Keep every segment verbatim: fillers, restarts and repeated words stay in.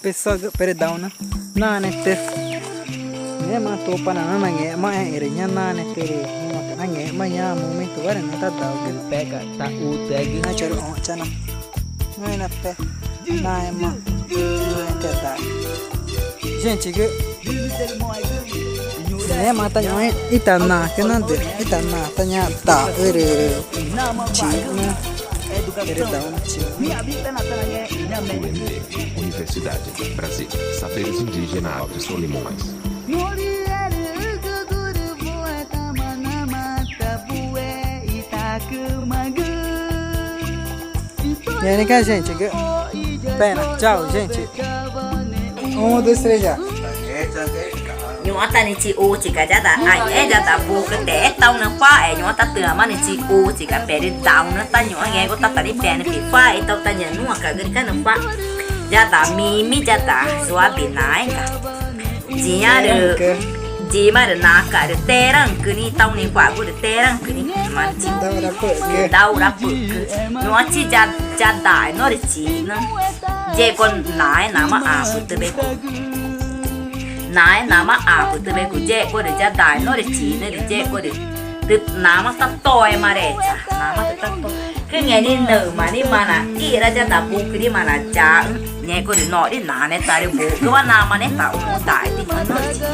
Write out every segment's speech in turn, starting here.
Pessoa, perdauna. Nanetü. Ngẽma Tupana nangẽxmaxẽ rü ñaa nanetü rü ngẽmaca̱x nangẽxma ñaa momentuwa rü na tadaugü. Pega ta utügu. Nachoru õxchana. Ngẽma pe. Nangẽxma. Nangẽxma. Gentegü. Ngẽma ta ñuxẽ ítana cüna düxü̃ ítana ta ñaa taxü rü chixna. Perdauna chixna. U N D, Universidade Brasil, Saberes Indígena Alto Solimões. Ñaã nixĩ, gente. Pena, tchau, gente. Um, dois, três, já. Ñu̱xma ta nixĩ chixuchiga ya da, ai, ya da bucü texé tau nüxü̃ cua̱xe, ñu̱xma ta tüxü̃ nixĩ chixuchiga, perdauna ta ñu̱xma ngẽxguma ta nixĩ pena picua̱xe, tau ta ñaã nuãcügü nixĩ cua̱xe. Ya da mimi, ya da suave naéga. Yima rü, yima rü naca rü teraü̃cü nixĩ, tau nixĩ cua̱xgu rü teraü̃cü nixĩ. Marü chixuchiga, daurapü̱xcü. Ñu̱xma chi ya, ya dae norü chixna. Yexgua naẽ namaã apütübegu. Naẽ namaã apütübegu, yexgua rü ya dae norü chixna rü yexgua rü tü namaã ta toe marecha, namaã tü ta toecü ngẽma nixĩ nüma nixĩ marü ixĩra ya da bucü nixĩ marü yaxü̃, yexgua rü norü naneta rü bucüwa namaã neta uxü̃ daetü ñu̱xma norü chixna.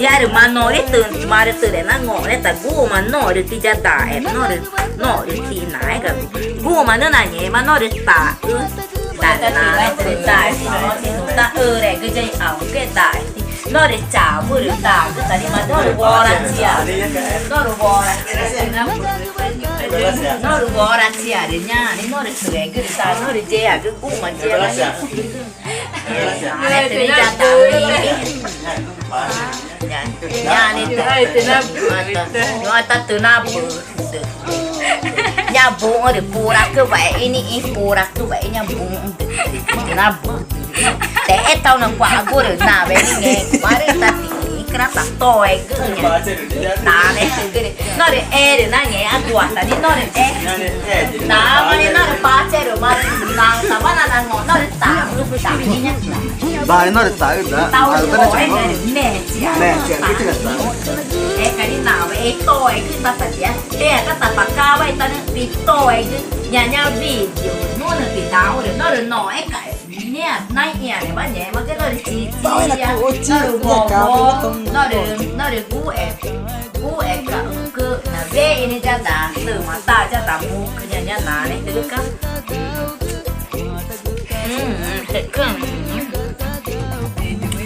Yima rü marü norü tüxü̃, marü tüxü̃ rü nango̱xẽta guxü̃ma norü ti ya dae, norü, norü ti naégagu. Guxü̃ma nüxü̃ nangẽxma norü taxü. Dae, dae, dae, dae, dae, dae, dae, norü chabu rü dagü ta nixĩ, marü norü worachiarü, norü worachiarü, norü worachiarü ñaã nixĩ norü tüegü rü ta norü yexagü guxü̃ma yexagü. Ñaã nixĩ tü, ñaã nixĩ tü, ñu̱xma ta tüxü̃ nabüxü̃. Ñaa buxü̃ rü puracüwa ixĩ nixĩ, puracüwa ixĩ ñaa buxü̃. Tüxü̃ nabüxü̃. Texé tau nüxü̃ cua̱xgu rü nawe nixĩ ngẽxguma rü ta tixĩ cüna ta toegüxü̃ ñaã. Nanetügü rü norü e rü nangẽxmagua ta nixĩ norü e. Namaã nixĩ norü pache rü marü natawa nanango̱x norü taxü, taxü ñaã. Bae norü taxü da. Tau rü oega rü mexẽchiarü. Mexẽchiarü. Ega nixĩ nawe e toegüxü̃ ta ta tia. Tia ta ta pacawa i ta nüxü̃ pitoegü ñaã ñaã video. Nunü pidaxu rü norü noxẽca̱x ñaã naĩãnewa ngẽxmagü norü chichi, norü wowo, norü, norü guxe, guxeca̱x ücü na wexü̃ nixĩ ya da tüma ta ya da mucü ñaã ñaã nanetügüca̱x.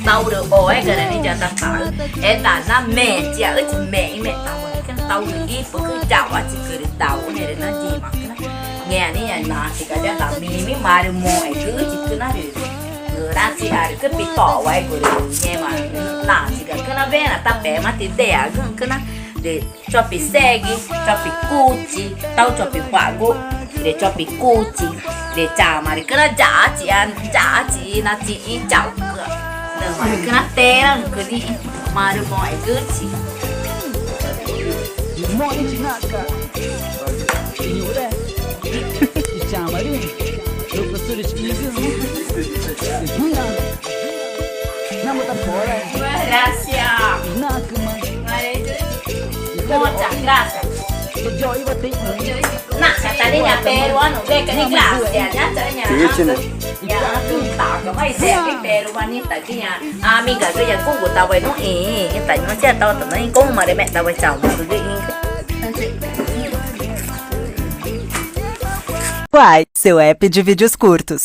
Tau rü oega rü nixĩ ya da taxü. E da na mexẽchiaxüchi, mexü̃ i mextauxü̃. Tau rü ipücü yauxachicü rü dauxü̃ne rü na yimacüna. Ngẽma nixĩ ñaã nachiga ya da mimi marü moxẽgüxüchi cüna rü ngürachiarü cü pitowaegu rü ngẽma nachiga cüna wena ta pemaã tidexagüxü̃ cüna rü Chopi segui, chopi cuchi, tau chopi cua̱xgu, rü chopi cuchi, rü chama rü cüna yaxachi, yaxachi na chixĩ chauxcü. Nüma rü cüna teraü̃cü nixĩ marü moxẽgüchi. Moxẽchi naxca̱x i ñuxre i chamarü rü cusürü chixĩgüxü̃ i guya. Gracias. Muchas gracias. Naca ta nixĩ ñaã peruano, weca nixĩ gracias. Ñaã ta nixĩ ñaã. Ñaã ta nixĩ peruanita nixĩ ñaã. Amiga, ya cugu ta wena i ta nixĩ ta ta nixĩ guxü̃ma rü mextauxü̃ i chama. Quai, seu app de vídeos curtos.